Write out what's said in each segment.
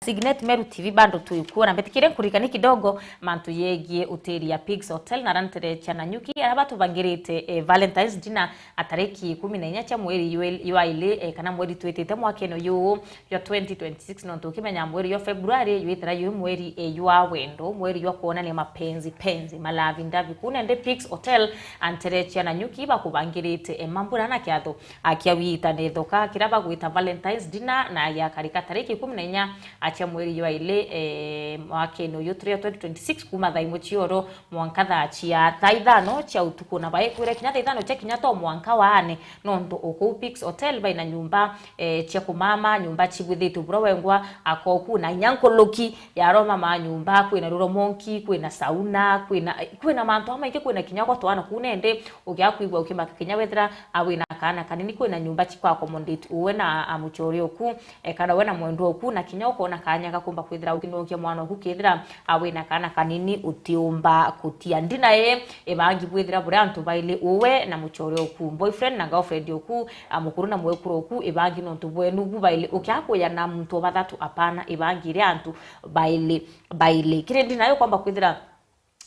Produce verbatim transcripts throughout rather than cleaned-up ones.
Signet Meru T V bado tuikuona. Mbetikire nkuririkanie kidogo mantu yegie utiri ya Pigs Hotel na aria nterecha Nanyuki, aria batubangirite, eh, Valentine's dinner a tariki ikumi na inya cia mweri ywe-, ywa ili, eh, kana mweri twitite mwakene uyu jwa twenty twenty-six, nontu ukimenya mweri jwa February jwithira jwi mweri, eh, jwa wendo, mweri jwa kwonania mapenzi, penzi, malavi ndavi. Kuna ndi Pigs Hotel, anterecha Nanyuki bakubangirite, eh, mambura na kiatho akia witane thoka kiria bagwita Valentine's dinner, na yakarika tariki ikumi na inya acia mweri jwa ili, eh, mwakene uyu turia twenty twenty-six, kuma thaa imwe cioro mwanka thaa cia, thaa ithano cia utuku, na baikwire kinya thaa ithano cia kinya to mwanka waane, nontu o kuu Pigs Hotel baina nyumba, eh, cia kumama, nyumba cibwithitwe bura wengwa, akoku na inya nkuluki ya roma ma nyumba, kwina ruromonki, kwina sauna, kwina, kwina mantu amaingi, kwina kinya gotwana kuu nende, ugia kwigua ukimaka kinya wethira, a, wina kaana kanini, kwina nyumba cikwa accommodate uwe na, a, muchore oku, e, kana we na mwendwa oku, na kinya ukona kanya ga kumba kwithira ukinokia mwana oku kethira, a, wina kaana kanini utiumba kutia. Ndina i, ibangi bwithira buria antu baili uwe na muchore oku, boyfriend na girlfriend oku, a, mukuru na mwekuru oku, ibangi nontu bwenu bu baili ukia kuya na muntu o bathatu, apana, ibangi iria antu baili, baili. Kiri ndina i ukomba kwithira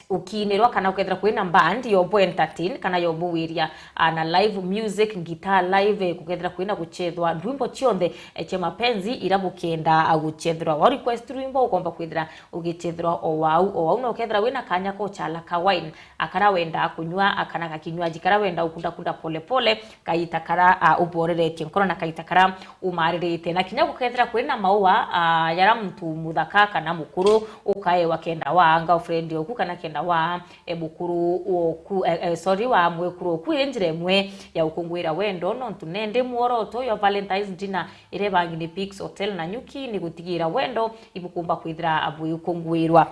ukiinirwa kana ukethira kwina band yobu entertain kana yobu wiria, ah, na live music, guitar live, eh, kukethira kwina guchethwa ndwimbo cionthe, eh, cia mapenzi ira bukenda, ah, guchethirwa. Wa request rwimbo ukomba kwithira ugichethirwa o wau, o wau, na ukethira wina kanya ko chala ka wine, akara wenda kunywa, akana ga kinywaji kara wenda ukunda kunda pole pole, kaita kara, ah, uboreretie nkoro na kaita kara umaririte. Na kinya gukethira kwina maua, ah, yara muntu muthaka kana mukuru ukaewa kenda wa girlfriend oku kana kenda wa, eh, mukuru oku, eh, eh, sorry, wa mwekuru oku iri njira imwe ya ukunguira wendo, nontu nendi mworoto uyu wa Valentine's dinner iria ibangi ni Pigs Hotel Nanyuki ni gutigira wendo ibukumba kwithira bwiukunguirwa.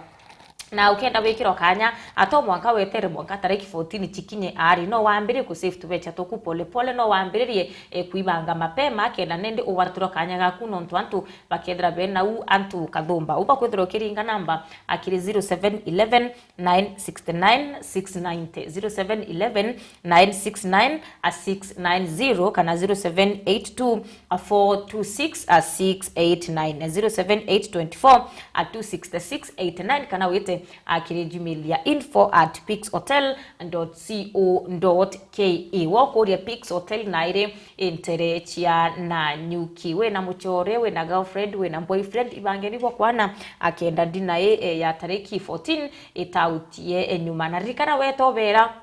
Na ukenda gwikirwa kanya, a, to mwanka wetere mwanka tariki fourteen cikinye ari, no wambiririe ku save tubecha tuku pole pole, no wambiririe, eh, kwibanga mapema, kenda nendi ugwatirwa kanya gaku, nontu antu bakethira bena u antu kathumba. Uba kwithirwa ukiringa namba, a, kiri zero seven eleven, nine six nine, six ninety, zero seven eleven, nine six nine, a, six nine zero, kana zero seven eight two, a, four two six, a, six eight nine, na zero seven eight twenty four, a, two six six eight nine, kana wite, a, kiri Gmail ya info at pigs hotel dot co dot ke. Wokuria Pigs Hotel na iri intere cia Nanyuki. Wina muchore, wina girlfriend, wina boyfriend, ibangeni bwa kwana, a, kenda ndina i, e, ya tariki fourteen itautie, e, nyuma. Na ririkana wetobera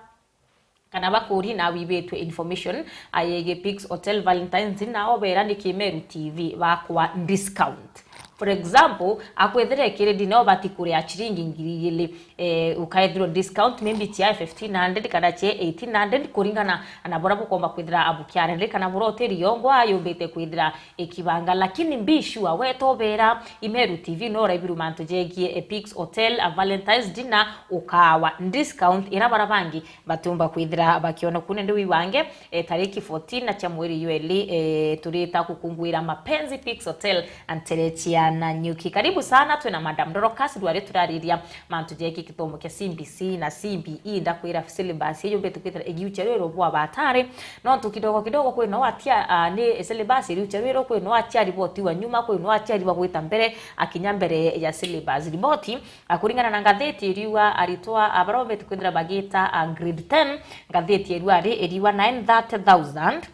kana bakuri na wibitwe information, a, yegii Pigs Hotel Valentine's dinner, obera ni Kimeru T V bakwa discount. For example, akwethira ikiri ndina ubati kuria chiringi ngiri igiri, eh, ukaethirwa discount maybe cia fifteen hundred kana cia eighteen hundred kuringana na bora bukomba kwithira abukiare. Ririkana bora utiri yongwa yumbite kwithira ikibanga, lakini be sure wetobera Imeru T V no uraibiru mantu jegie, eh, Pigs Hotel, a, Valentine's dinner, ukawa discount ira bara bangi batiumba kwithira bakiona. Kune ndi wiwange, eh, tariki fourteen na cia mweri ywa ili, eh, turita kukunguira mapenzi Pigs Hotel antere cia Nanyuki. Karibu sana, twina Madam Dorcas, rwari turariria mantu jeki kithomo kia C B C na C B E. Ndakwira syllabus iyo mbete kwithira igiucha rwiro bwa batari, nontu kidogo kidogo kwina atia, ah, ni syllabus iriucha rwiro, kwina achiari botiwa nyuma, kwina achiari bagwita mbere, akinya mbere ya syllabus. Riboti, a, kuringana na ngatheti iriuga aritwa, a, barombete kwithira bagita, a, grade ten, ngatheti iriuga ari, iriuga nine thirty thousand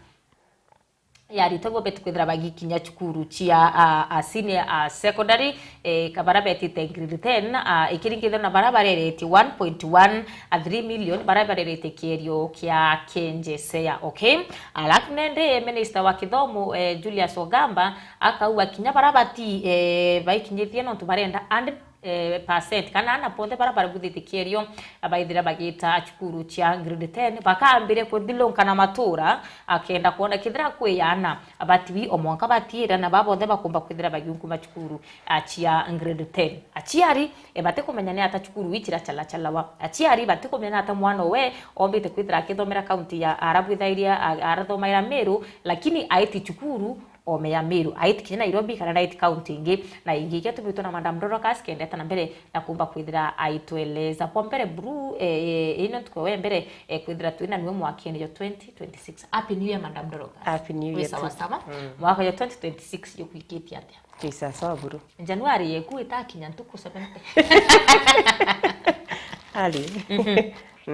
ya aritwa bombete kwithira bagikinya cukuru cia, a, a, senior, a, secondary, e, ka bara betite grade ten, a, ikiringithwa na bara bareretie one point one three million, bara bareretie kierio kia kenjesea, okay? Alafu nende minister wa kithomo, e, Julius Ogamba akauga kinya bara bati, e, baikinyithie nontu barenda and eh, percent, kana ana bonthe bara barabuthitie kierio, baithira bagita cukuru cia grade ten, bakambire kuthilunka na matura, akenda kwona kethira kwi ana batiwi o mwanka batiira, na ba bonthe bakumba kwithira bagiunkuma cukuru, ah, cia grade ten. Achiari, eh, batikumenya ni ata cukuru ii cirachalachalawa. Achiari batikumenya ni ata mwana we ombite kwithira akithomera kaunti ya, arabwithairia, a-, arathomaira Meru, lakini aiti cukuru ome ya Meru, aiti kinya Nairobi kana naiti kaunti ingi na ingi. Igia tubitwe na Madam Dorcas kendeta na mbere na kumba kwithira aitweleza. Kwa mbere, Bru, eh, eh, ino ntuku ya mbere, eh, kwithira twina niwe mwakene jo twenty twenty-six. Happy New Year, Madam Dorcas. Happy New Year too. Wi sawa sawa? Mm. Mwaka jo twenty twenty-six jukwikitie atia? Kisa sawa buru. Januari yeku itakinya ntuku seventy. Ali.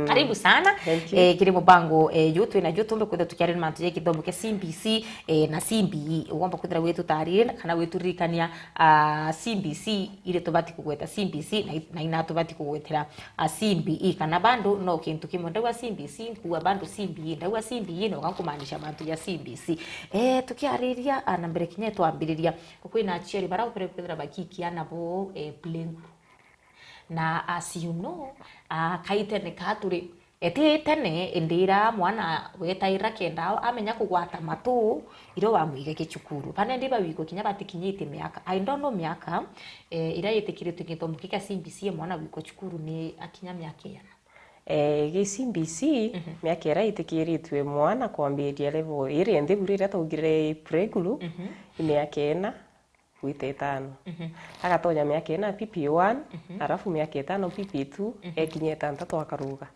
Karibu sana. Thank you. Eh, kiri mubango eh, yu twina yu tumbe kwithira tukiaria mantu ja kithomo kia C B C eh, na C B E. Ugomba kwithira witutarire kana wituririkania ah, C B C iri tubati kugweta C B C na i- na ina tubati kugwetera ah, C B E kana bandu no kintu kimwe ndauga C B C nkua bandu C B E ndauga C B E no gankumaanisha mantu ja C B C. Eh, tukiariria ah, na mbere kinya twambiriria kwina aciari bara ubere kwithira bakikia nabo eh, play group. Na as you know, ah, kaitene ka turi eti tene indira mwana wetaira kenda amenya kugwata matu irio wamwige gicukuru bane ndi bawiko kinya batikinyite miaka I don't know miaka eh, iria yitikiritwe githomo kia C B C mwana wiko cukuru ni akinya miaka igana. Eh, gi C B C miaka iria itikiritwe mwana kwambiria level iria nthi buru iria taugire playgroup ni miaka ina gwita itano. Agatonya miaka ina P P one, arafu miaka itano P P two, ekinya itantatu akaruga.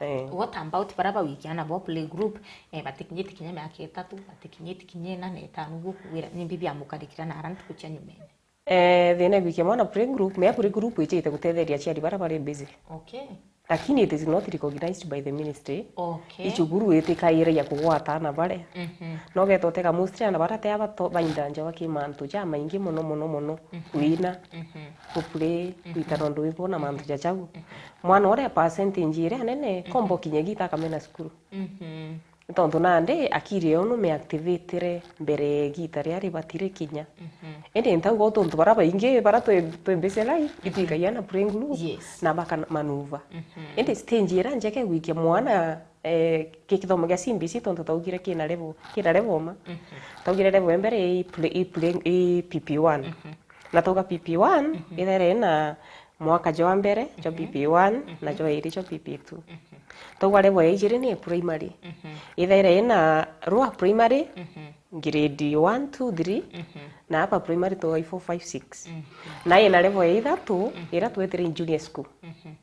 Eh. What about bara bawikia nabo play group eh, batikinyite kinya miaka itatu batikinyite kinya ina na itano uguo kuwira nimbi biamukarikira na ara ntuku cia nyumene? Eh, thina igwikia mwana play group, mea play group ichite gutetheria aciari bara bari busy. Okay. Lakini it is not recognized by the ministry. Okay. Icukuru itikaire ya kugwata ana baria. Mhm. No geta utega mostly ana baria te abato bainda njawa ki mantu ja maingi muno muno muno. Mhm. Kuina, mhm, kuplay, mhm, kwita nondu wibo na mantu ja jau. Mhm. Mwana uria percentage iria nene, mhm, kombo kinye gita akamena cukuru. Mhm. Tontu nandi akiri eu numiactivatire mbere ya igita riria ribati rikinya. Mhm. Indi ntauga tontu bara baingi bara twi twi busy life, mhm, itwikagia na play group, yes, na baka manuva. Mhm. Indi stage iria njeke gwikia mwana eh, ki kithomo gia C B C tontu taugire kina level kina level ma. Mhm. Taugire level ya mbere i play i play i P P one. Mhm. Na tauga P P one, mhm, ithere ina mwaka jwa mbere jwa, mhm, P P one na, mhm, jwa iri jwa P P two. Mhm. Tauga level ya ijiri ni primary. Mhm. Ithaira ina rwa primary, mhm, grade one, two, three, mhm, na apa primary tauga i four, five, six. Mhm. Na ina level ya ithatu, mhm, ira twetire in junior school. Mhm.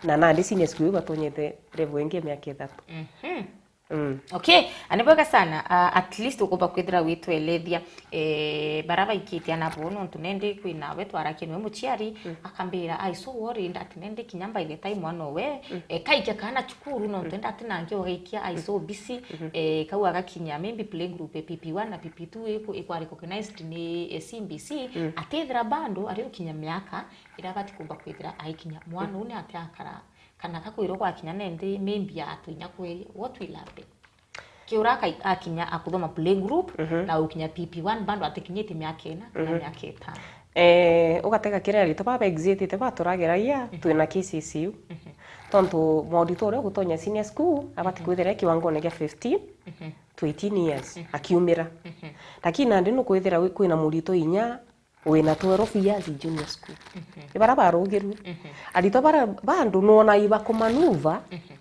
Na nandi senior school iu batonyete level ingi ya miaka ithatu. Mhm. Mm. Okay, ani bwega sana. Uh, at least ukumba kwithira witwelethia eh, bara baikitie ana bo nontu nendi kwi nawe twarakia niwe muciari, mm, akambira I so worried ati nendi kinya by the time mwana owe, mm, eh, kaikia kana cukuru nontu, mm, enda ati nangi ugaikia I so busy, mm-hmm, eh, kau agakinya maybe play group eh, P P one na P P two iku ikwa recognized ni eh, C B C, mm, atithira bando ari ukinya miaka iria abati kumba kwithira aikinya mwana uu ni atia akara kana gakwirwo gwakinya nendi maybe atuinya kweria what will happen? Kiura akai- akinya akuthoma play group, mhm, na ukinya P P one bando atikinyite miaka ina na, mhm, miaka itano. Eh, ugatega kiria aritwa baba exitite baturageragia, mhm, twina cases iu. Mhm. Tontu mwaritwa uria ugutonya senior school abati, mhm, kwithira e kiwangone gia fifteen, mhm, to eighteen years, mhm, akiumira. Mhm. Lakini nandi nukwithira wi- kwina muritwa inya wina twelve years junior school. Mhm. Ni bara barugirue. Mhm. Aritwa bara bandu nuona ibakumanuva, mhm,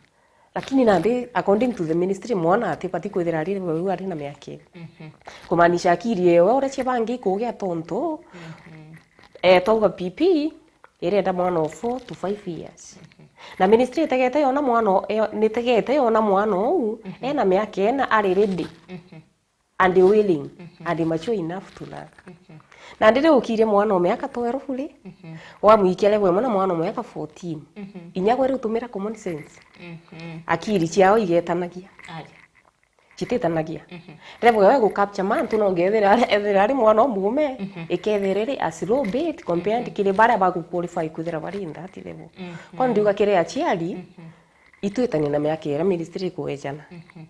lakini nandi according to the ministry mwana atibati kwithira ari we ari na miaka iri. Mhm. Kumaanisha akiri ewe uria cia bangi ikugia tontu, mhm, eh, twauga P P irenda mwana o four to five years. Mhm. Na ministry itegete yona mwana o- e- nitegete yona mwana ou, mhm, ena miaka ena ari ready. Mhm. And willing, mhm, and mature enough to learn. Mhm. Na ndiri ukirie mwana o miaka twelve ri, mhm, wamwikia level imwe na mwana o miaka fourteen. Mhm. Inya gwe riu tumira common sense. Mhm. Akiri ciao igetanagia. Aja. Cititanagia. Mhm. Level yawe gu capture mantu no ngethira ari- ethira ari mwana o mugume, mhm, ikethira ri a slow bit compared, mhm, kiri baria bagu qualify kwithira bari in that level. Mhm. Kwa ndiuga kiri aciari, mhm, itwitanie na miaka iria ministry ikuwejana. Mhm.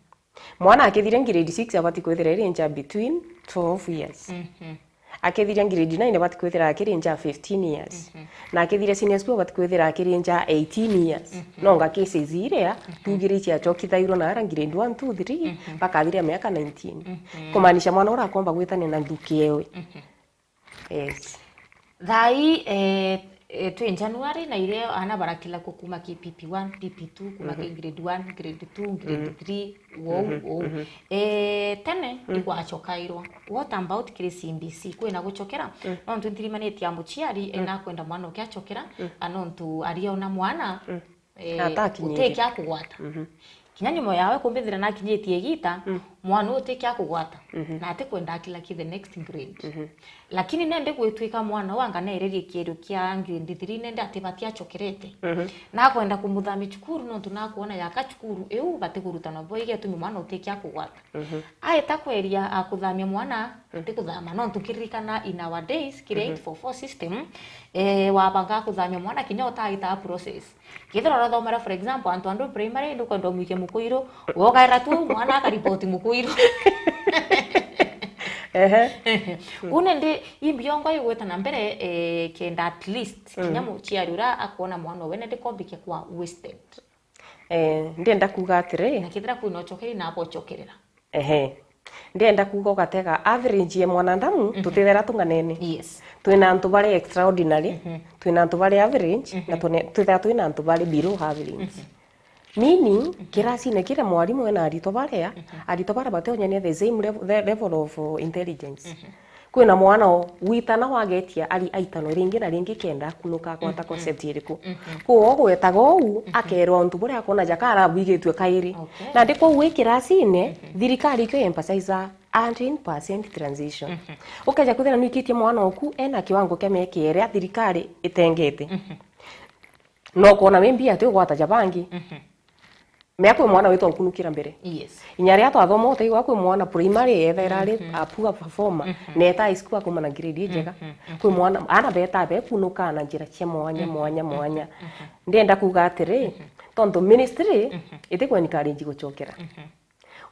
Mwana akithiria grade six abati kwithira iri nja between twelve years. Mhm. Akithiria grade nine abati kwithira akiri nja fifteen years. Mhm. Na akithiria senior school abati kwithira akiri nja eighteen years. Mhm. Nonga cases iria, mhm, tugire ici acokithairwo na ara grade one, two, three, mhm, bakathiria miaka nineteen. Mhm. Kumaanisha mwana uria akomba gwitania na nthuki ewe. Mhm. Yes. Thaa ii eh, eh, twi January na irio ana barakila kukuma ki P P one, P P two, kuma ki grade one, grade two, grade three, wou, wou. Eh, tene igwacokairwa. What about kiri C B C? Kwina gucokera? Nontu ntirimanitie ya muciari, eh, nakwenda mwana uke acokera, a nontu ariona mwana, eh, atakinyire, utiki akugwata. Kinya nyuma yawe kumbithira nakinyitie igita, mwana uyu ti kia kugwata, mhm, na atikwenda akila ki the next grade. Mhm. Lakini nende gwitwika mwana uyu anga nererie kierio kia grade three, nende ati bati acokerete. Mhm. Na akwenda kumuthamia cukuru, nontu nakwona yaka cukuru iu bati kurutanwa bo, igetumi mwana uyu ti kia kugwata. Mhm. Aeta kweria akuthamia mwana, mhm, ti kuthama. Nontu nkiririkana in our days, kiri, mhm, eight four four system, eh, wabanga kuthamia mwana kinya utaita process. Kethira urathomera, for example, antu andu primary, ndukwenda umwike Mukuiru, wogaira tu, mwana akaripoti Mukuiru. Ehe. Uu nindi, i mbiongo igwita na mbere, eh, kenda at least, kinya, mm, muciari uria akwona mwana uwe nindi kombike kwa wasted. Eh, ndienda kuuga atiri. Na kethira kwina ucokeri, na abocokerera. Ehe. Ndienda kuuga ugatega average ya mwanadamu, mhm, tutithera tung'anene. Yes. Twina antu bari extraordinary, mhm, twina antu bari average, na, mhm, twine-, twithira twina antu bari below average. Mhm. Meaning, mhm, kirasine kiria mwarimu ena aritwa baria, mhm, aritwa baria bationyania the same level, the level of, uh, intelligence. Mhm. Kwina mwana o witana wagetia ari aitano ringi na ringi kenda akunuka akwata, mhm, concept iriku. Mhm. Kwou ogwetaga uu, mhm, akerwa untu buria akwona jaka arabwigitue kairi. Okay. Nandi kwou wi kirasine, mhm, thirikari ikio emphasize hundred percent transition. Mhm. Ukeja kwithira nwikitie mwana oku ena kiwango kia miaka iria thirikari itengete. Mhm. No kwona maybe ati ugwata ja bangi. Mhm. Mea kwi mwana witwa nkunukira mbere. Yes. Inya riria twathoma uteigwa kwi mwana primary ethaira ari, mhm, a poor performer, mhm, na eta high school akuma na grade injega. Mhm, mhm. Kwi mwana, ana beta bekunuka na njira cia mwanya, mhm, mwanya, mhm, mwanya. Mhm. Ndienda kuuga atiri, mhm, tontu ministry, mhm, itikwenda encourage gucokera. Mhm.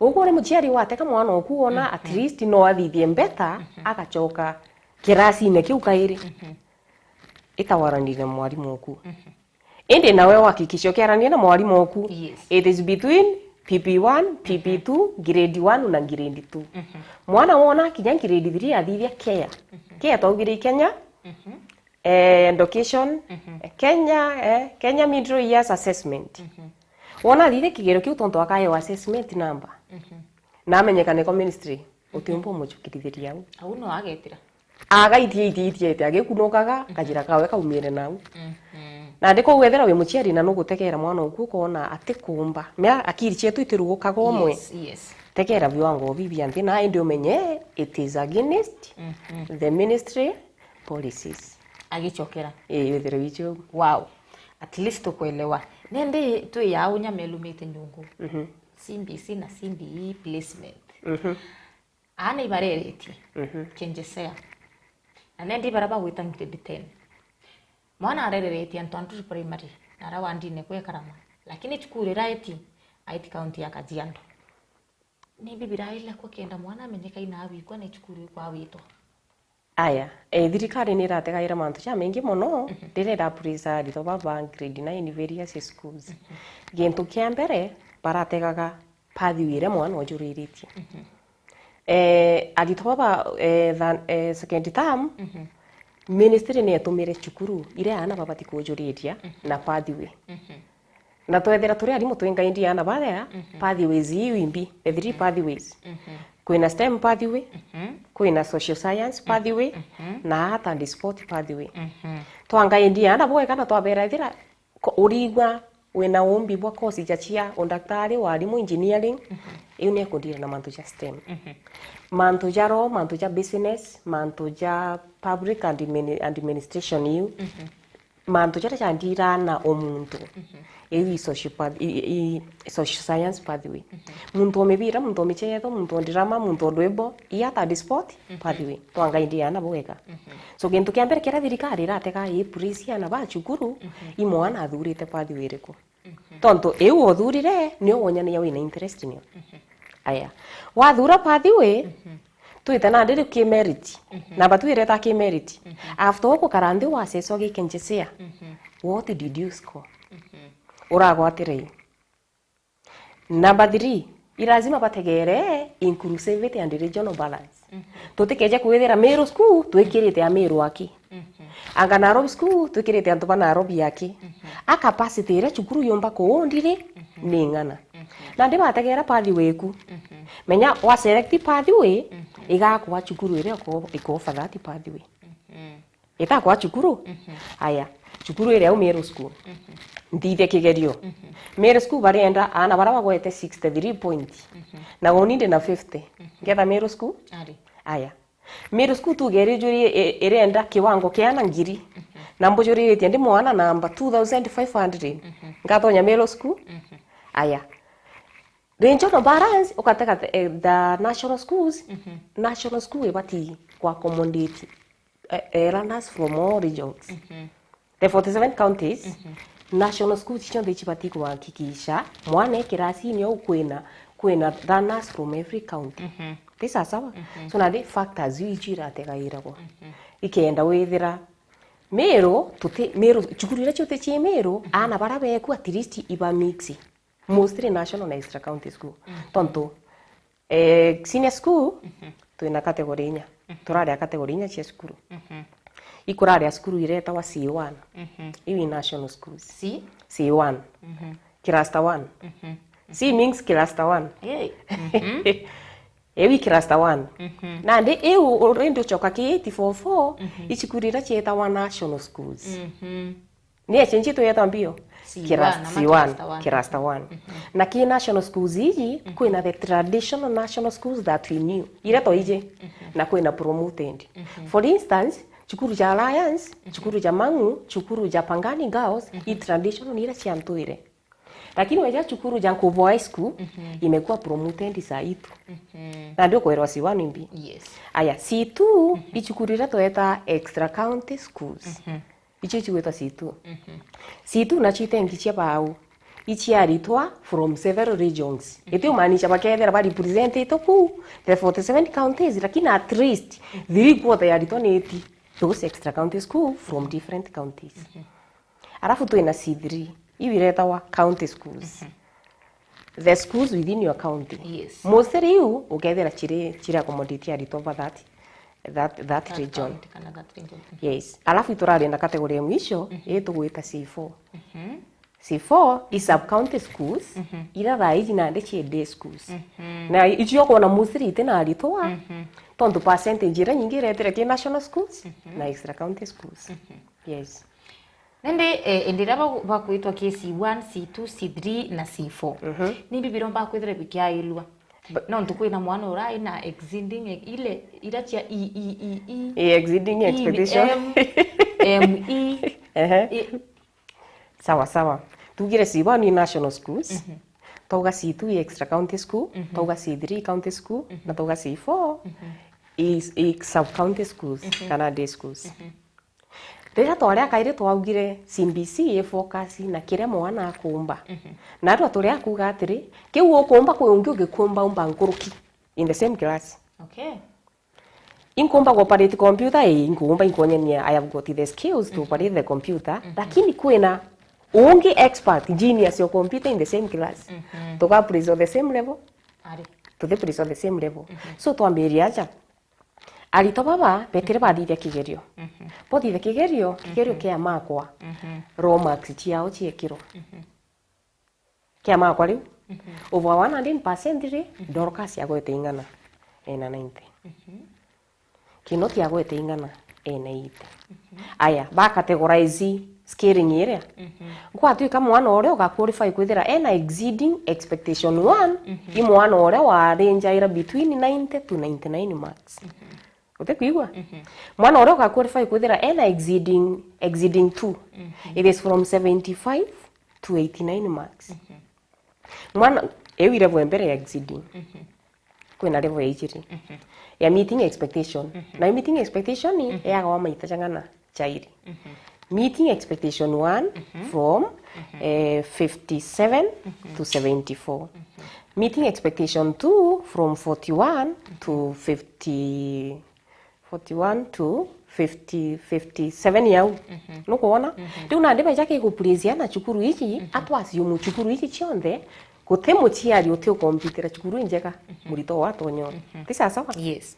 Uguo uri muciari wateka mwana oku wona, mhm, at least no athithie mbeta, mhm, agacoka kirasine kiu kairi. Mhm. Itawaranire na mwarimu oku. Mhm. Indi nawe uhakikishe ukiarania na mwarimu oku. Yes. It is between P P one, P P two, grade one na grade two. Mhm. Mwana wona kinya grade three athithia care. Mhm. Care twaugire i Kenya, mhm, eh, education, mhm, Kenya, eh, Kenya Middle Years Assessment. Mhm. Wona athithia kigero kiu tontu akaewa assessment number. Mhm. Na amenyekane kwa ministry, mhm, utiumba umucukirithiria au. Au no agetira. Agaithia ithithia ite agikunukaga, mhm, kajira kawe kaumire nau. Mhm. Nandi kwou wethira wi muciari na nugutegera mwana oku ukona atikumba. Mea akiri cietu itirugukaga umwe. Yes, yes. Tegera viwango bibi anthi na indi umenye it is against, mhm, the ministry policies. Agicokera. Ii, withire wicio. Wow. At least tukwelewa. Nindi twi yau nyamelumite nyungu. Mhm. C B C na C B E placement. Mhm. Aana ibareretie, mhm, Kenjesea. Na nendi bara bagwita grade ten. Mwana arereretie antu a Nduri Primary, na ara wandine kwe Karama. Lakini cukuru ira aeti, aeti kaunti ya Kajiado. Ni bibi iraile kwa kenda mwana amenyeka ina awikwa ni cukuru ikwa awitwa. Aya, eh, thirikari ni irategaira mantu jamaingi mono, mhm, riria irapraise aritwa baba grade nine various schools. Mhm. Gintu kia mbere, barategaga pathway iria mwana ujuriritie. Mhm. Eh, aritwa baba, eh, than-, eh, second term, mhm, ministry ni etumire cukuru iria aana babati kujuriria, mhm, na pathway. Mhm. Na twethira turi arimu twingaindie aana baria, mhm, pathways iu imbi, the three, mhm, pathways. Mhm. Kwina STEM pathway, mhm, kwina social science, mhm, pathway, mhm, na art and sport pathway. Mhm. Twangaindie aana bwega na twabera ethira ko-, urigwa wina umbi bwa course ja cia undaktari, warimu, engineering, mhm, iu ni ekundira na mantu ja STEM. Mhm. Mantu ja law, mantu ja business, mantu ja public admini-, administration iu. Mhm. Mantu jaria jandiraa na umuntu. Mhm. Iu i social path-, i, i, i social science pathway. Mhm. Muntu o mibira, muntu o michetho, muntu o ndirama, muntu o ndwimbo, i art and sport, mhm, pathway. Twangaindie aana bwega. Mhm. So, gintu kia mbere kiria thirikari iratega i praise aana ba cukuru, mhm, i mwana athurite pathway iriku. Mhm. Tontu iu uthurire, nio wonyania wina interest nio. Mhm. Aya. Wathura pathway, mhm, twite nandi riu ki merit. Mhm. Namba twireta ki merit. Mhm. After ugukara nthi waseswa gi Kenjesea, mhm, what did you score? Mhm. Uragwatire i? Number three, i lazima bategere inclusivity and regional balance. Mhm. Tutikeje kwithira Meru school twikirite a Meru aki. Mhm. Anga Nairobi school twikirite antu ba Nairobi aki. Mhm. A capacity iria cukuru yumba kuundiri, mhm, ni ng'ana. Mhm. Nandi bategera pathway iku. Mhm. Menya wa select pathway, mhm, igakwa cukuru iria iko-, iko offer that pathway. Mhm. Itakwa cukuru. Mhm. Aya, cukuru iri au Meru School. Mhm. Nthithia kigerio. Mhm. Meru School barienda aana bara bagwete sixty-three point. Mhm. Na uni ndi na fifty. Mhm. Ngetha Meru School? Ari. Aya. Meru School tuge iri njuri-, i-, irenda kiwango kia aana ngiri. Mhm. Na mbujuriritie ndi mwana namba two thousand five hundred. Mhm. Ngatonya Meru School? Mhm. Aya. Regional balance, ukatega the, eh, the national schools, Mhm. national school ibati ku accommodate, eh, eh, learners from all regions. Mhm. The forty-seven counties, Mhm. national schools cionthe icibati kuhakikisha mwana e kirasini au kwina, kwina learners from every county. Mhm. Ti sawa sawa? Mhm. So, na the factors iu icio irategairagwa. Mhm. Ikenda withira Meru, tuti, Meru, cukuru iria ciothe ci Meru, Mhm. aana bara beku at least iba mix. Mostly national na extra county school. Mhm. Tontu, eh, senior school, Mhm. twina category inya. Mhm. Turaria category inya cia cukuru. Mhm. Ikuraria cukuru iretawa C one. Mhm. Iu i national schools. C? C one. Mhm. Cluster one. Mhm. C means cluster one. Yay. Mhm. Iu i cluster one. Mhm. Nandi iu already ucoka K eight form four, Mhm. i cukuru iria cietawa national schools. Mhm. Ni echenji tweta mbio. C one, Kiras-, ama C one, cluster one. Cluster one. Mhm. Na ki national schools iji, Mhm. kwina the traditional national schools that we knew. Iria twaiji, Mhm. na kwina promoted. Mhm. For instance, cukuru ja Alliance, Mhm. cukuru ja Mang'u, cukuru ja Pangani Girls, Mhm. i traditional ni iria ciantwire. Lakini weja cukuru ja Nkubu High School, Mhm. imekuwa promoted saa hii tu. Mhm. Na ndio kwirwa C one mbi. Yes. Aya, C two, Mhm. i cukuru iria tweta extra county schools. Mhm. Icio cigwitwa C two. Mhm. C two nacio itengi cia bau. Ici aritwa from several regions. Mhm. Iti umaanisha bakethira ba representite kuu the forty-seven counties, lakini at least three quarter ya aritwa ni iti those extra county school from different counties. Mhm. Alafu twina C three, iu iretawa county schools. Mhm. The schools within your county. Yes. Mostly iu ukethira ciri, ciri accommodate aritwa ba that, that, that That region. County kana that region. Yes. Alafu iturari na category ya mwisho, Mhm. ii tugwita C four. Mhm. C four i sub-county schools, Mhm. ira thaa iji nandi ci day schools. Mhm. Na icio ukwona mostly iti na aritwa, Mhm. tontu percentage iria nyingi iretire ki national schools Mhm. na extra county schools. Mhm. Yes. Nandi, eh, indi iria bagu-, bakwitwa ki C one, C two, C three na C four. Mhm. Ni bibi biromba kwithira bikiailua. Ba- Nontu kwina mwana urai na exceeding e-, ile, ira cia E, E, E, E, E, exceeding E, expectation. M, M, E, Ehe. E. Sawa, sawa. Tugire C one ni national schools. Mhm. Twauga C two i extra county school, Mhm. twauga C three county school, Mhm. na twauga C four Mhm. i, i sub county schools, Mhm. kana day schools. Mhm. Riria twaria kairi twaugire C B C i focus na kiria mwana akumba. Mhm. Na andu turi a kuuga atiri, kiu ukumba kwi ungi ugikumba umba nkuruki in the same class. Okay. Inkumba ku operate computer, ii, inkumba, inkuonyania I have got the skills to Mhm. operate the computer, Mhm. lakini kwina ungi expert, genius ya computer in the same class. Mhm. Tuka place on the same level? Ari. Tuthi place on the same level. Mhm. So twambiria aja. Aritwa baba betire bathithia kigerio. Mhm. Bothithia kigerio, kigerio Mhm. kia makwa. Mhm. Raw marks ciao ciekirwa. Mhm. Kia makwa riu. Mhm. Over one hundred percent ri, Mhm. Dorcas agwete ing'ana ena ninety. Mhm. Kinoti agwete ing'ana ena eighty. Mhm. Aya, ba categorize scaling iria. Mhm. Gwatuika mwana uria uga qualify kwithira ena exceeding expectation one, Mhm. i mwana uria warinjaira between ninety to ninety-nine marks. Mhm. Utikwigua? Mhm. Mwana uria uga qualify kwithira ena exceeding, exceeding two. Mhm. It is from seventy-five to eighty-nine marks. Mhm. Mwana, iu i level ya mbere ya exceeding. Mhm. Kwina level ya ijiri. Mhm. Ya meeting expectation. Mhm. Na meeting expectation Mhm. yagawa maita jang'ana jairi. Mhm. Meeting expectation one Mhm. from, Mhm. eh, fifty-seven Mhm. to seventy-four. Mhm. Meeting expectation two from forty-one to fifty, forty-one to fifty, fifty-seven yau. Mhm. Nukwona? Mhm. Riu nandi baija kigupurisia na cukuru iji, Mhm. atwasiumu cukuru iji cionthe, guti muciari uti ukompitira cukuru injega, Mhm. murito watonyore. Mhm. Ti sawa sawa? Yes.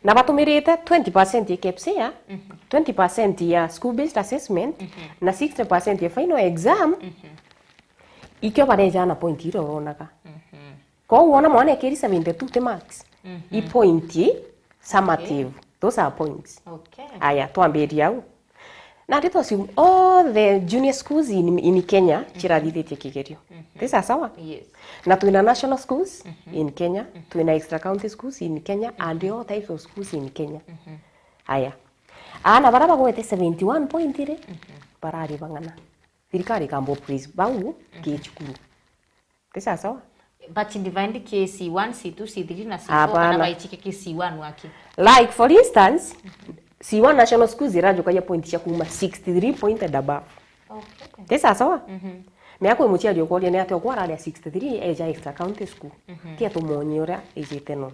Na batumirite twenty percent ya KPSEA, Mhm. twenty percent ya school based assessment, Mhm. na sixty percent ya final exam, Mhm. ikio bareja na point iria uronaga. Mhm. Kwou wona mwana ekiri seventy-two ti marks. Mhm. I point summative. Okay. Those are points. Okay. Aya, twambirie au. Nandi to assume all the junior schools in, in Kenya cirathithitie kigerio. Ti sawa sawa? Yes. Na twina national schools in Kenya, twina extra county schools in Kenya, and all types of schools in Kenya. Aya. Aana bara bagwete seventy one point ri, barari bang'ana. Thirikari ikamba praise bau ki cukuru. Ti sawa sawa? But divide ki C one, C two, C three na C four, kana Hapana. Baichike ki C one waki? Like, for instance, C one national schools irajukagia point cia kuma sixty three point and above. Okay. Ti sawa sawa? Miaka wi muciari ukoria ni atia okwa arari a sixty three eja extra county school. Tia tumwonyie uria ijite no.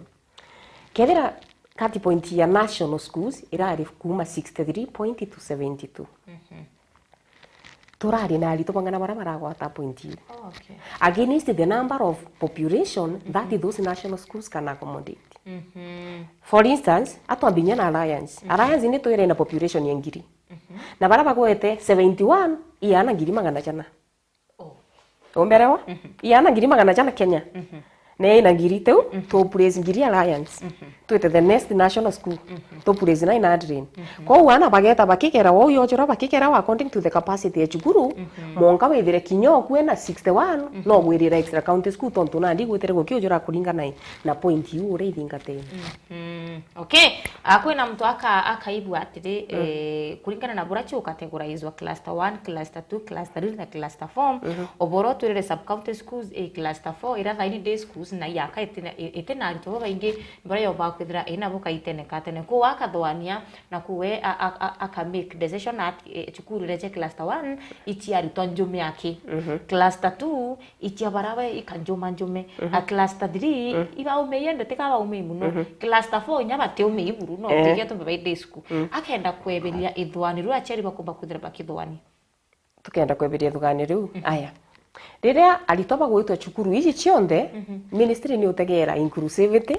Kethira cut point ya national schools irari kuma sixty three point to seventy two. Turari na aritwa bang'ana bara baragwata point iu. Oh, okay. Against the number of population that those national schools can accommodate. For instance, atwambinya na Alliance. Alliance ni twire na population ya ngiri. Na bara bagwete seventy one iana ngiri magana jana. Oh. Umberewa? Iana ngiri magana jana Kenya. Na ina ngiri teu, tu place ngiri Alliance. Twite the next national school. Tu place nine hundred. Kwou ana bageta bakigera, wou yojora bakigera according to the capacity ya cukuru, monka withire kinya okwe na sixty one, no gwirira extra county school tontu nandi gwitire gukiujura kuringana na point iu uria ithingatene. Mm. Okay. Ah, kwina muntu aka-, akaigua atiri, eh, kuringana na buria ciu categorizwa, cluster one, cluster two, cluster three na cluster four. Oboro twirire sub county schools, eh, cluster four, ira thaini day schools na iaka itina, i-, itina aritwa babaingi, baria yomba kwithira ina bukaitene katene. Kwou akathwania na kuwe a-, a-, a-, aka make decision at, eh, cukuru iria cia cluster one, ici aritwa njume aki. Cluster two, icia bara we ikanjuma njume. A cluster three, ibaumei ende tika baumei muno. Cluster four inya batiumei buru, no, eh, tikia tumbe bai day school. Akenda kweberia ithwani riu aciari bakumba kwithira bakithwani. Tukenda kweberia ithwani riu. Aya. Riria aritwa bagwitwa cukuru ici cionthe, ministry ni utegera inclusivity,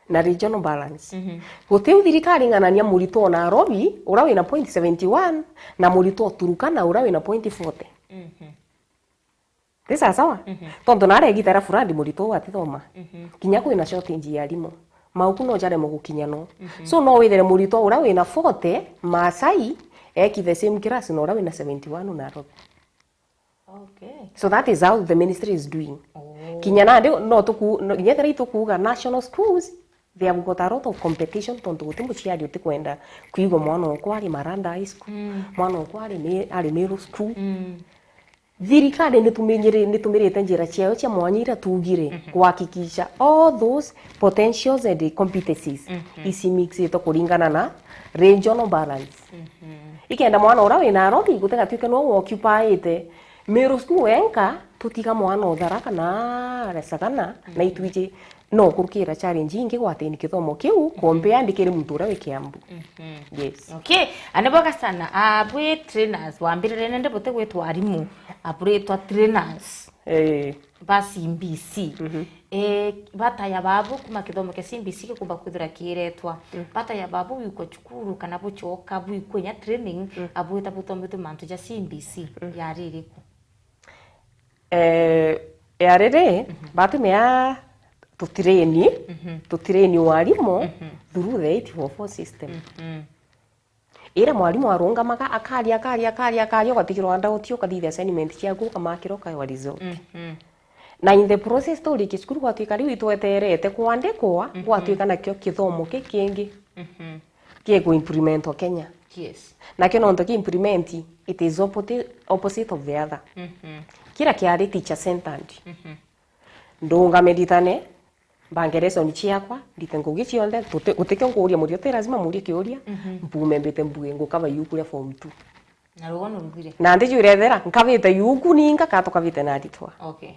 na regional balance. Gutiu thirikari ng'anania muritwa o Nairobi, ura wina point seventy one, na muritwa o Turkana, ura wina point forty. Ti sawa sawa? Tontu nari igita ria flood muritwa uu atithoma. Kinya kwina shortage ya arimu. Mauku no jaremwe gukinya no. So no withire muritwa ura wina forty, Maasai, eki the same class na ura wina seventy one Nairobi. Okay. So that is how the ministry is doing. Oh. Kinya nandi no tuku-, no, kinya ethira itukuuga national schools, they have got a lot of competition, tontu guti muciari utikwenda kwigua mwana okwa ari Maranda High School, mwana okwa ari Mi-, ari Meru School. Thirikari nituminyiri-, nitumirite njira ciayo cia mwanya iria tuugire kuhakikisha all those potentials and competencies ici mixitwe kuringana na regional balance. Ikenda mwana uria wi Nairobi gutigatuike nwe wocupaite Meru School wenka, tutiga mwana o Tharaka na Sagana, na itwiji no kurukira challenge ingi gwateni kithomo kiu, kombe yandikire muntu uria wi Kiambu. Yes. Okay, ane boga sana, abwi trainers, wambirire nende buti gwitwa arimu, aburitwa trainers. Eh. Ba C B C. Eh, bataya babu kuma kithomo kia C B C gikumba kwithira kiretwa. Bataya babu wikwa cukuru kana bucoka bwikwa inya training, abwita buthomithwe mantu ja C B C, yari iriku? Eh, ya riri, batumia tutireni, tutireni warimu through the eight four four system. Ira mwarimu arungamaga, akaria, akaria, akaria, akaria, ugatigirwa ndauti, ukathithia assignment ciaku, ukamakira, ukaewa result. Na in the process, turikia cukuru, gwatuika riu itweterete kwandikwa, gwatuika nakio kithomo kikingi giku implement o Kenya. Yes. Nakio nontu ki implement, it is opposite, opposite of the other. Kira kiari teacher centered. Ndungame nditane, mbange lesson ciakwa, ndite ngugi cionthe, tuti-, gutikio nguria murio, ti lazima murie kiuria, mpume mbite mbuge, ngukaba yuku ria form two. Na rugo nurugire? Na ndijwire ethera, nkabite yuku ninga ka tukabite na aritwa. Okay.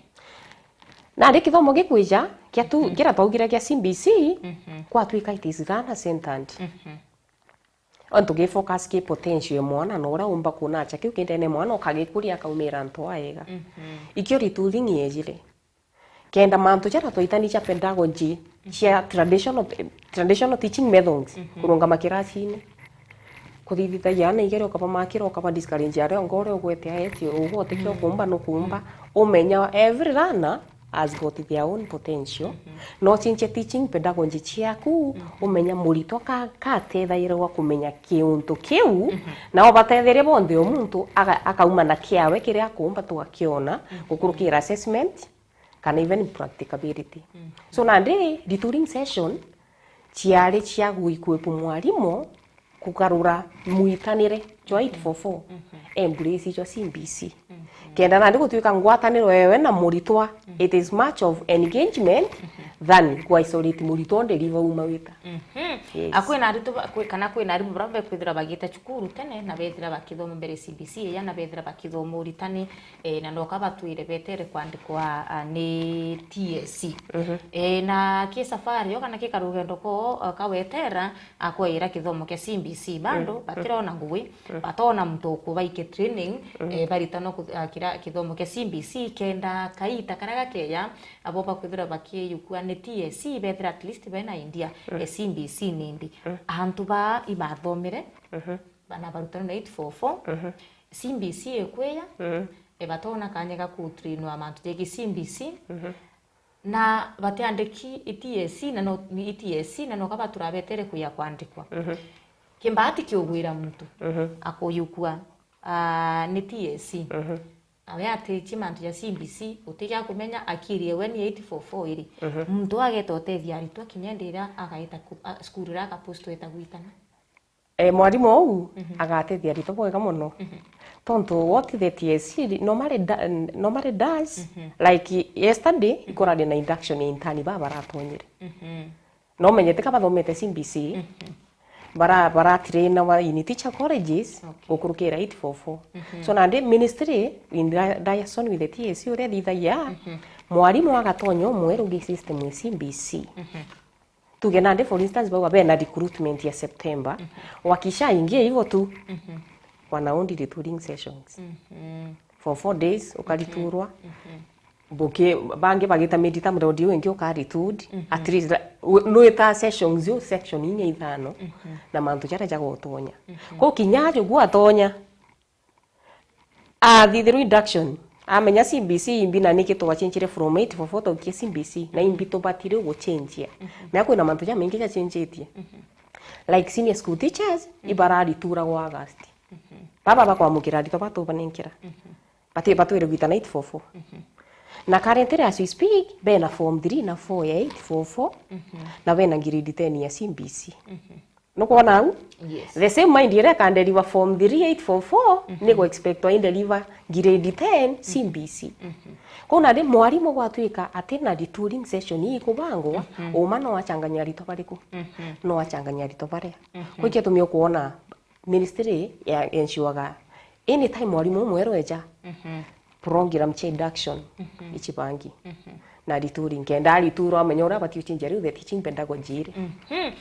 Nandi kithomo gikwija, kia tu, kira twaugire kia C B C, gwatuika it is learner centered. Ontu gi focus ki potential ya mwana na uria umba kunacha kiu kindene mwana ukagikuria akaumira antu aega. Ikio retooling yejire. Kenda mantu jaria twaitani ja pedagogy, cia traditional, traditional teaching methods, kurungama kirasini. Kuthithitagia ana igere ukaba makira, ukaba discourage aria ongo uria ugwete aeti, ugo utikio kumba no kumba. Umenya every learner has got their own potential. No chinchia teaching pedagogy chiaku, umenya muritwa ka, katethairwa kumenya kiuntu kiu, na obatetheria bonthe o muntu aga-, akauma na kiawe kiria akumba tugakiona, gukurukira assessment, kana even practicability. So nandi retooling session ciari cia gwi-equip mwarimu kugarura mwitanire jwa eight four four, embrace jwa C B C. Kenda nandi gutuika ngwataniro yewe na muritwa, it is much of engagement than ku isolate muritwa nderiva uma wita. Yes. A, kwina aritwa ba-, kwi-, kana kwina arimu bara bekwithira bagita cukuru tene na bethira bakithoma mbere C B C iya na bethira bakithoma uritani, eh, na noka batwire betere kwandikwa, ah, ni T S C. Eh, na ki safari yo kana ki karugendo ko, ah, kawetera, akwira kithomo kia C B C bando batirona ngugi, batona muntu ukubaike training, eh, baritano ku-, ah, kira kithomo kia C B C kenda kaita karia gakeya, abo bakwithira bakiyukua ni T S C, bethira at least bena idea, eh, C B C ni mbi. Antu baa ibathomire, bana barutanwa na eight four four, C B C ikwiya, eh, batona kanya ga kutrainwa mantu jegi C B C, na batiandiki i T S C, na no, i T S C, na noka baturabetere kuya kwandikwa. Kimbati kiugwira muntu, akuyukua, ah, ni T S C. Awe atichie mantu ja C B C, utiga kumenya akirie we ni eight four four iri. Muntu ageta utethia aritwa kinya ndi iria agaita ku-, a, cukuru iria akapost weta gwitana. Eh, mwarimu ou agatethia aritwa bwega mono. Tontu what the T S C normally da-, normally does, like yesterday, ikurari na induction ya intern baa baratonyire. No menyete ka bathomete C B C, bara, bara train wa in teacher colleges, gukurukira eight four four. So nandi ministry in dia-, liaison with the T S C uria thithagia, mwarimu agatonya umwerugi system ya C B C. Tuge nandi, for instance, bauga bena recruitment ya September, wakisha ingia hivyo tu, wanaondi retooling sessions. For four days, ukariturwa. Buki, bangi bagita midterm road iu ingi ukaritude. At least, u-, nwita sessions iu, section inya ithano, na mantu jaria jagotonya. Ko kinya ajo gwatonya, athithirwa induction, amenya C B C imbi na niki twachinchire from eight four four taukie C B C, na imbi tubatire guchinchia. Mea kwina mantu jamaingi jachinchitie. Like senior school teachers, ibararitura gwa August. Baba bakwamukira aritwa batubanenkera. Bati-, batwire gwitana eight four four. Na currently as we speak, bena form three na four ya eight four four, na bena grade ten ya C B C. Nukwona au? Yes. The same mind iria ikandeliver form three eight four four, ni go expectwa indeliver grade ten C B C. Kuu nandi mwarimu gwatwika atina retooling session ii ikubangwa, uma no achanganya aritwa bariku? No achanganya aritwa baria. Kuu ikio tumio kuona ministry ya ensuaga anytime mwarimu umweru eja, program cia induction ichibangi. Na arituri nkenda ariturwa amenya uria abati guchinjia riu the teaching pedagogy iri.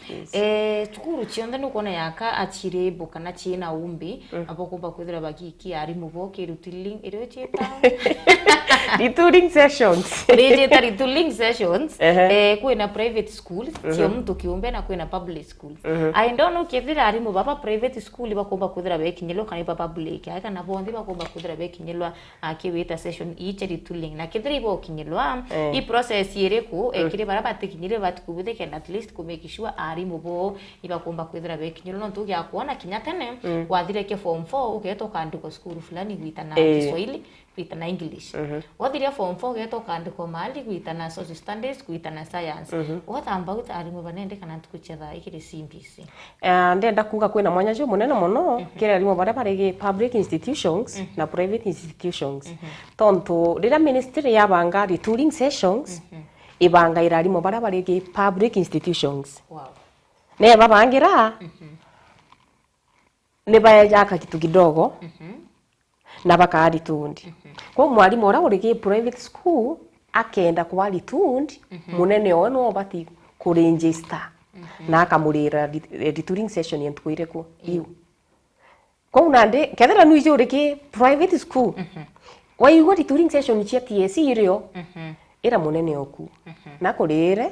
Yes. Eh, cukuru cionthe nukwona yaka achiri bo kana china umbi, abo kumba kwithira bagikia arimu bo ki retooling, irio chita? Retooling sessions. Rijita retooling sessions. Ehe. Eh, kwina private schools, cia muntu kiumbe na kwina public schools. I don't know kethira arimu baba private school bakumba kwithira bekinyilwa kana iba public, ai kana bonthe bakumba kwithira bekinyilwa, akiwita session ii cia retooling. Na kethira ibokinyilwa, i process iriku, eh, kiri bara batikinyire bati kubuthikenda at least ku make sure arimu bo ibakumba kwithira bekinyilwa? Nontu ugia kuona kinya tene, wathire ke form four, ugeeta ukandikwa cukuru fulani gwitana Kiswahili, gwitana English. Wathiria form four ugeeta ukandikwa mahali gwitana social studies, gwitana science. What about arimu banende kana ntuku cia thaa ikiri C B C? Eh, ndenda kuuga kwina mwanya jumunene mono kiri arimu baria bari public institutions na private institutions. Tontu riria ministry yabanga retooling sessions, ibangaira arimu baria bari public institutions. Wow. Nebabangira, nibaeja kagitu kidogo, na bakaa retooling. Kwou mwarimu uria uri ki private school akenda kwa retooling, munene owe no obati ku register na akamurira ret-, retooling session ya ntuku iriku? Iu. Kwou nandi, kethira nwiji uri ki private school, waigua retooling session cia T S C irio, ira munene oku. Na kurire,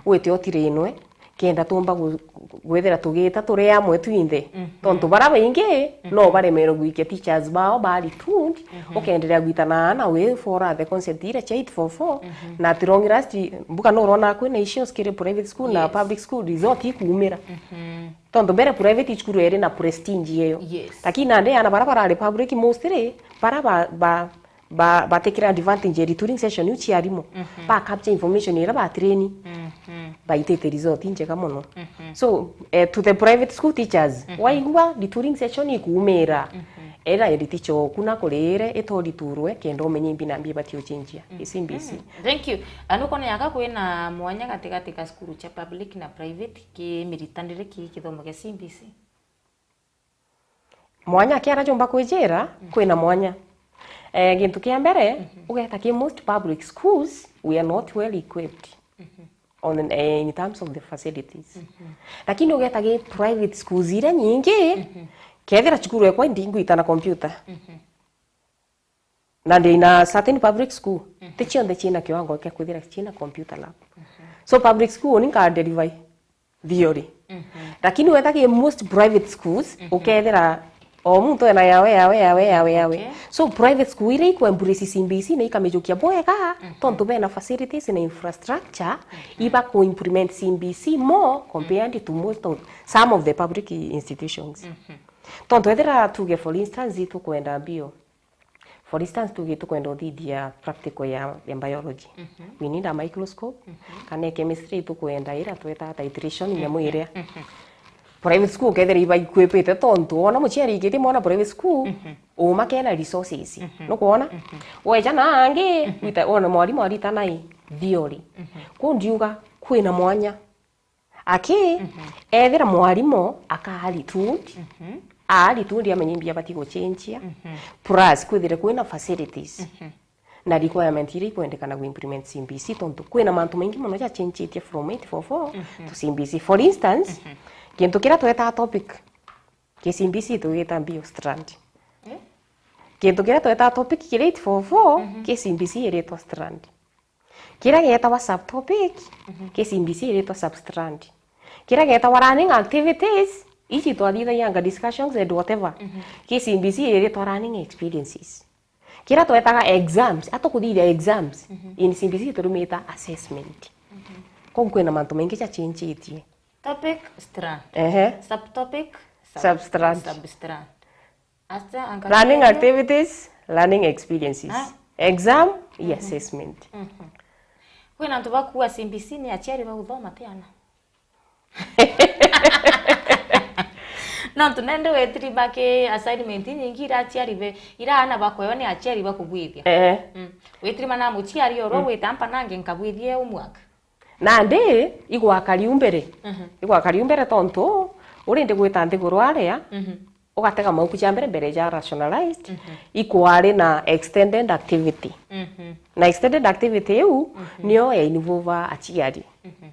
wite utirinwe, kenda tumba gu-, gwithira tugita turi amwe twinthe. Mhm. Tontu bara baingi, mhm, no baremerwe gwikia teachers bao bari tuned, mhm, ukenderea gwitana na wi for the concept ira cia eight four four, mhm, na at long last, mbuga no urona kwina issues kiri private school na, yes, public school result ikumira. Mhm. Tontu mbere private school eri na prestige eyo. Yes. Lakini nandi ana bara barari public mostly, bara ba, ba, ba, batikira advantage ya retooling session iu cia arimu. Mhm. Ba capture information ira ba train. Mhm. Baitite result injega mono. Mhm. So, eh, to the private school teachers, mhm, waigua retooling session ikumira. Mhm. Era eri teacher oku na kurire ito retoolwe kenda umenye imbi na mbi ibati ucenjia. Mhm. I C B C. Thank you. Anu kone yaka kwina mwanya gatigati ka cukuru cia public na private ki miritanire ki kithomo kia C B C? Mwanya kiara jumba kwijira, mhm, kwina mwanya. Eh, gintu kia mbere, mhm, ugeta ki most public schools, we are not well equipped, mhm, on, eh, in terms of the facilities. Mhm. Lakini ugeta ki private schools iria nyingi, mhm, kethira cukuru ekwa ndingwita na computer. Mhm. Na ndi na certain public school, mhm, ti cionthe ciina kiwango kia kwithira ciina computer lab. Mhm. So public school ni nka deliver theory. Mhm. Lakini wetha ki most private schools, mhm, ukethira o muntu ena yawe, yawe, yawe, yawe, yawe. Okay. So private school iria iku embrace C B C na ikamijukia bwega, mhm, tontu bena facilities na infrastructure, mhm, iba ku implement C B C more compared, mhm, to most of, some of the public institutions. Mhm. Tontu ethira tuge for instance tukwenda mbio, for instance, tuge tukwenda uthithia practical ya, ya biology. Mhm. We need a microscope, mhm, kana chemistry tukwenda ira tweta titration, mhm, nyamu iria. Mhm. Private school ukethira iba equipped tontu wona muciari ikitie mwana private school, mhm, uma kena resources. Mhm. Nukwona? Mhm. Weja na angi, mhm, wita, wona mwarimu aritana i theory. Mhm. Ku ndiuga kwina mwanya. Aki, mhm, ethira mwarimu akaari tuned, mhm, aari tuned amenye imbi abati gucenjia, mhm, plus kwithire kwina facilities, mhm, na requirement iria ikwendekana ku implement C B C, tontu kwina mantu maingi mono jacenjitie from eight four four, mhm, to C B C. For instance, mhm, gintu kiria tweta topic, ki C B C tugita mbio strand. Eh? Gintu kiria tweta topic kiri eight four four, mhm, ki C B C iritwa strand. Kiria gietawa subtopic, mhm, ki C B C iritwa substrand. Kiria gietawa learning activities, ici twathithagia anga discussions and whatever, mhm, ki C B C iritwa learning experiences. Kiria twetaga exams, atukuthithia exams, mhm, in C B C turumita assessment. Mhm. Kou kwina mantu maingi jacenjitie. Topic, strand. Ehe. Subtopic, sub-, substrand. Substrand. Learning activities, learning experiences. Ah. Exam, i, mhm, assessment. Mhm. Kwina antu bakuuga C B C ni aciari ba guthoma ti ana. Nontu nende witiri baki assignment inyingi ira aciari be, ira ana bakweo ni aciari bakugwithia. Eh. Mm. Witiri mana muciari oro, mm, wita mpa nange nkabwithie homework. Nandi igwaka riu mbere. Mhm. Igwaka riu mbere tontu uri ndi gwita nthiguru aria, mhm, ugatega mauku ja mbere mbere ja rationalized, mhm, ikwari na extended activity. Mhm. Na extended activity iu, mhm, niyo ya involve aciari. Mhm.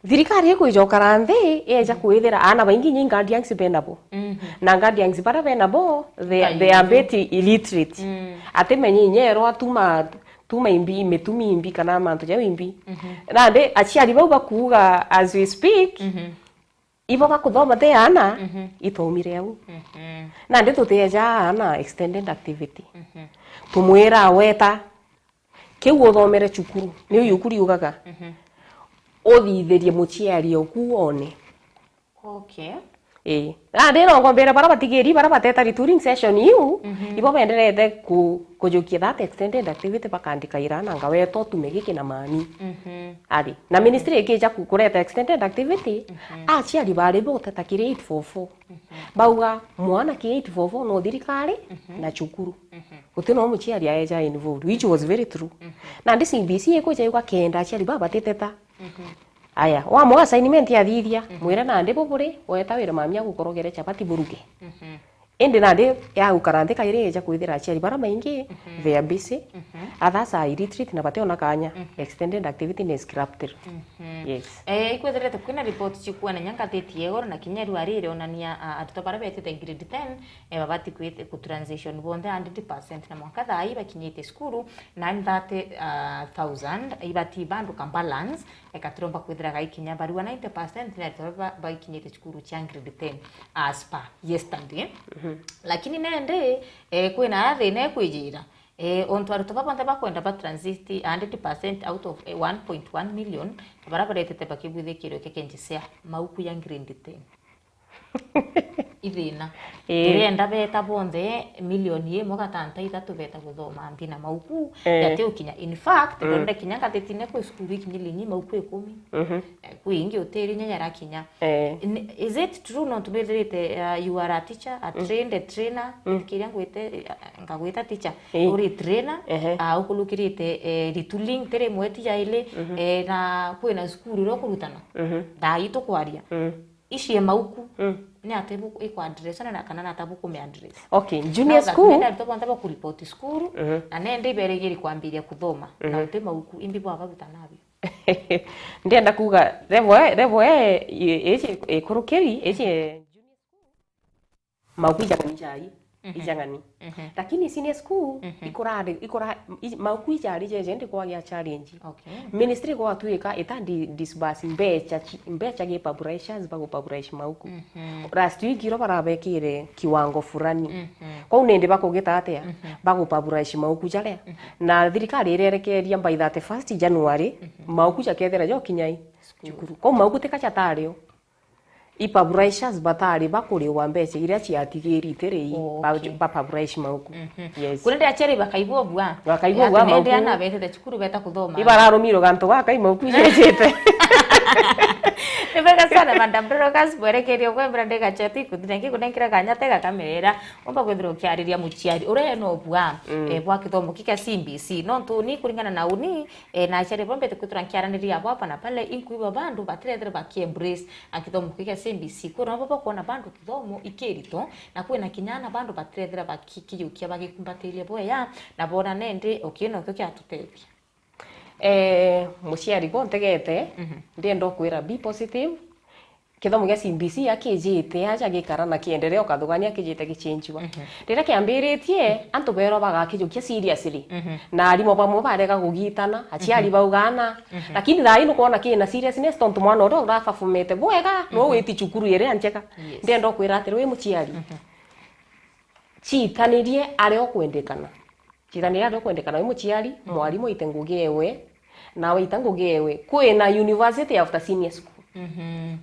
Thirikari ikwijoka nthi, yeja, mhm, kwithira ana baingi nyi guardians benabo. Mhm. Na guardians bara benabo, they, they are a bit illiterate. Mm. Atimenye inya erwa tuma tuma imbi, mitumi imbi kana mantu jau imbi. Mhm. Nandi aciari bau bakuuga as we speak, mhm, ibo bakuthoma ti ana, mhm, ithomire au. Mhm. Nandi tutieja ana extended activity. Mhm. Tumwira weta, kiu uthomere cukuru, niu, mhm, yuku riugaga. Mhm. Uthithirie muciari oku one. Okay. Ii. Na ndira ngombere bara batigiri, bara bateta retooling session iu, mhm, ibo benderete ku-, kujukia that extended activity bakandika ira na ngaweto tume giki na mani. Mhm. Ari. Na ministry ikija ku-, kureta extended activity, mhm, aciari bari bo uteta kiri eight four four. Mhm. Bauga mwana ki eight four four no thirikari, mhm, na cukuru. Mhm. Guti no muciari aeja involved, which was very true. Mhm. Nandi C B C ikwija yuga kenda aciari baba batiteta. Mhm. Aya, wamwa assignment athithia, mhm, mwire nandi buburi, weta wire mami agukorogere chapati buruge. Mhm. Indi nandi ya gukara nthi kairi ja kwithira aciari bara maingi, mhm, they are busy, mhm, others are illiterate na bationa kanya. Mhm. Extended activity ni scrapped. Mhm. Yes. Eh, ikwithirite kwina report cikuonania ngathiti ya igoro na kinya riu ari irionania, a, arutwo bara betite grade ten, eh, babati kwit-, ku transition bonthe hundred percent na mwanka thaa ii bakinyite cukuru, nine thirty, ah, thousand ibati bandu ka balance, eka turomba kwithira gaikinya barua ninety percent ni arutwo ba-, baikinyite cukuru cia grade ten as per yesterday. Mhm. Lakini nende, eh, kwina aria thina ikwijira. Eh, ontu arutwo ba bonthe bakwenda ba transit hundred percent out of, eh, one point one million, bara baretete bakibwithikirwe kekenji cia mauku ya grade ten. Ithina. Ii. Turenda beta bonthe milioni imwe gatanta ithatu beta guthoma nthi na mauku, ii, yati ukinya. In fact, mm, ndonire kinya ngathitine kwi cukuru ikinyire inyi mauku ikumi. Mhm. Eh, kwi ingi utiri inya yarakinya. Ii. N-, is it true nontu nwithirite, uh, you are a teacher, a, mm, trained, a trainer, mm, kiria ngwite, eh, ngagwita teacher, ii, uri trainer, ehe, ah, ukulukirite, eh, retooling tiri imwe ti jaili, mhm, eh, na kwina cukuru iria ukurutana. Mhm. Thaa ii tukwaria. Mm. Ici e mauku, mm, ni ati bu-, ikwa address na kana nata bukume address? Okay, junior school. Nenda arutwo bonthe bakuripoti cukuru, mhm, na nenda iberigiri kwambiria kuthoma, na, mhm, uti mauku, imbi bwabaruta nabio? Ndienda kuuga, level e, level e, i-, iji ikurukiri, iji e junior school, mauku ijang'ani jai. Mhm. Ijang'ani. Mhm. Lakini senior school, mhm, ikura-, ikura-, i-, mauku ijari jeje ndi kwagia challenge. Okay. Ministry gwatuika ita di-, disburse mbecha chi-, mbecha gi publishers bagu publish mauku. Mhm. Last week iro barabekire kiwango fulani. Mhm. Kwou nindi bakugita atia? Mhm. Bagu publish mauku jaria. Mhm. Na thirikari irerekeria by thirty-first January, mhm, mauku jakethira jokinyai cukuru. Kwou mauku tika jatario. I publishers batari bakuriwa mbecha iria ciatigiri tiri i, okay, ba, ba publish mauku. Mhm. Yes. Kuri ndi aciari bakaigua bua. Bakaigua bua mauku. Ati nende ana betete cukuru beta kuthoma. Ibararumirwe gantu gaka i mauku ijejete. Ni bega sana, Madam Dorcas, bwerekeria kwembera ndega chati kuthina ngi kunengira kanya tega kamerera. Omba kwithirwa ukiariria muciari uria ena ubua, mm, eh, bwa kithomo kiki kia C B C. Nontu ni kuringana na uni, eh, na aciari bambe kwithirwa nkiaraniria bwaba na pale inkuigua bandu batirethira baki embrace a kithomo kiki kia C B C. Kwina baba kwona bandu kithomo ikirito, na kwina kinya na bandu batirethira bakikiyukia bagikumbatiria bwega, na bona nende ukina ukio kiatutethia. Eh, muciari gwo ntegete, mhm, ndienda ukwira be positive. Kithomo gia C B C akijite aja gikara na kienderea ukathugania kijite gichenjiwa. Mhm. Riria kiambiritie, antu berwa bagakijukia seriously. Mhm. Na arimu bamwe barega kugitana, aciari, mhm, baugana. Mhm. Lakini thaa ii nukwona kina seriousness tontu mwana uria urabafumite bwega, no, mhm, witi cukuru iria njega. Yes. Ndienda ukwira atiri wi muciari. Mhm. Citanirie aria ukwendekana. Citanirie aria ukwendekana wi muciari, mhm, mwarimu aite ngugi ewe, nawe ita ngugi ewe. Kwina university after senior school. Mhm.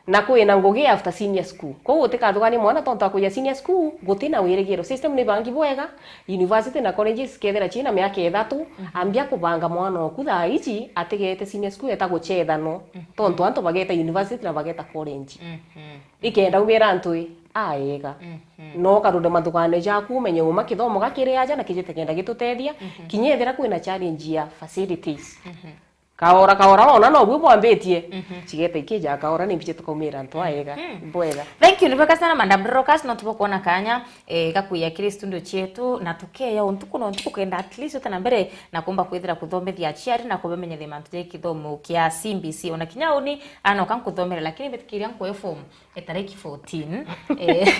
Na kwina ngugi after senior school. Kwou utikathuganie mwana tontu akuja senior school, gutina wirigiro. System ni bangi bwega, university na colleges kethira cina miaka ithatu, mhm, ambia kubanga mwana oku thaa iji atigete senior school eta gucethano. Mhm. Tontu antu bageta university na bageta college. Mhm. Ikenda umira antu i, aega. Mhm. No ukarure mathugano jaku, umenye uma kithomo gakiri aja na kijite kenda gitutethia, mhm, kinya ethira kwina challenge ya facilities. Mhm. Kaora, kaora, wona no bu bwambitie, mhm, cigeta ikija kaora, ni mbije tukaumira antu aega. Mhm. Bwega. Thank you, ni bwega sana, Madam Dorcas, no tubokwona kanya, eh, gakuya kiri studio cietu, na tukeya untuku na untuku kenda at least utana mbere na kumba kwithira kuthomethia aciari na kubamenyithia mantu ja kithomo kia C B C. Ona kinya uni, anoka nkuthomere, lakini mbitikiria nkwe form e tariki fourteen. Eh.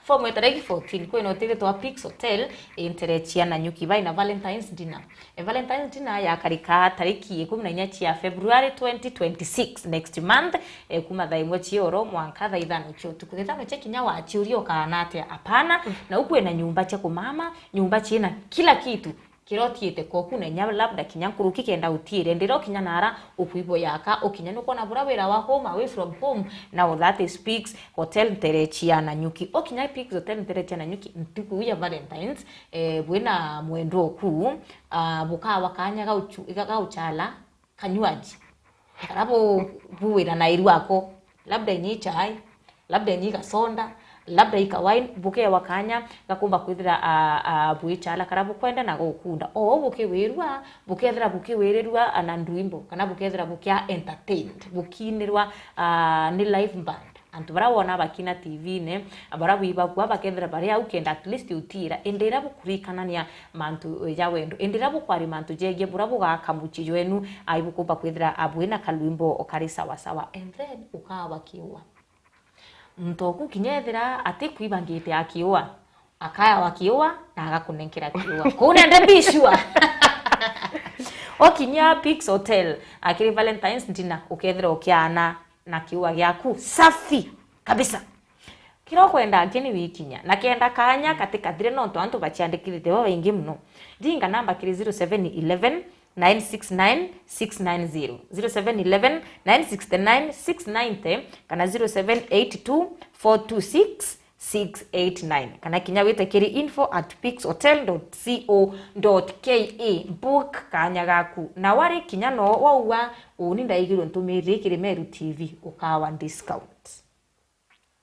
Form e tariki fourteen, kwina hoteli twa Peaks Hotel, e ntere cia Nanyuki, baina Valentine's dinner. E Valentine's dinner yakarika tariki ikumi na inya cia February twenty twenty-six, next month, e, kuma thaa imwe cia oro mwanka thaa ithano cia utuku. Thaa ithano cia kinya wachiuria ukana atia? Apana, mm, na ukwina nyumba cia kumama, nyumba ciina kila kitu. Kira utiite koku na inya labda kinya nkuruki kenda utiire, ndira ukinya nara ukuigua yaka, ukinya nukwona bura wira wa home, away from home, now that is Peaks Hotel ntere cia Nanyuki. Ukinya Peaks Hotel ntere cia Nanyuki, ntuku ya Valentine's, eh, bwina mwendwa oku, ah, bukawa kanya gauchu-, ga-, gauchala kanywaji. Kara bu-, buwira na iru ako. Labda inyi chai, labda inyi gasonda, labda ika wine, bukewa kanya gakumba kwithira, a, a, bwichala kara bukwenda na gukunda. O bukiwirua, bukethira bukiwirirua na ndwimbo, kana bukethira bukia entertained, bukinirwa, a, ni live band. Antu baria wona bakina T V-ine, baria bwibagua bakethira bari au kenda at least utiira, indi iria bukurikanania mantu ja wendo, indi iria bukwaria mantu jegie buria bugaka mucii jwenu, ai bukumba kwithira abwina kalwimbo kari sawa sawa, and then ukawa kiua. Muntu oku kinya ethira atikwibangite akiua, akayawa kiua na agakunenkera kiua. Kuu nende be sure. Okinya Pix Hotel, akiri Valentine's dinner, ukethira ukiana na kiua giaku safi kabisa. Kiria ukwenda aki ni wikinya, na kenda kanya kati kathire, nontu antu baciandikithite babaingi muno. Ringa namba kiri zero seven eleven, nine six nine, six nine zero, zero seven eleven, nine six nine, six ninety, kana zero seven eight two, four two six, six eight nine, kana kinya wite kiri info at pix hotel dot co dot ke. Book kanya gaku, na wari kinya no waua, uni ndaigirwe ntumirire kiri Meru T V, ukawa discount.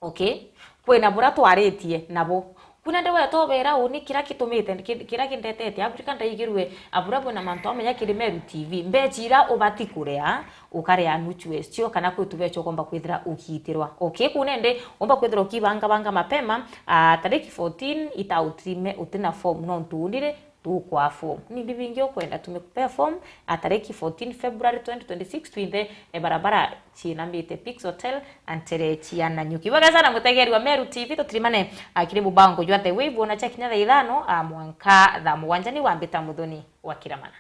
Okay? Kwina buria twaritie nabo. Kuna nde wetobera uni kiria kitumite, ki-, kiria kindetete Africa ndaigirwe, abura bwina mantu amenya kiri Meru T V. Mbecha iria ubati kurea, ukaria nuchu ecio, kana kwi tubecha ukomba kwithira ugiitirwa. Okay, kuu nende umba kwithira ukibangabanga mapema, ah, tariki fourteen itautrime utina form, nontu unire tukwa form. Ni bibi bingi ukwenda tumikupea form, ah, tariki fourteen February twenty twenty-six, twinthe, eh, barabara ciinamite Pix Hotel, antere cia Nanyuki. Bwega sana mutegeri wa Meru T V, tutirimane, ah, kiri mubango jwa The Wave, ona cha kinya thaa ithano, ah, mwanka thaa mugwanja ni wambita Muthoni wa Kiramana.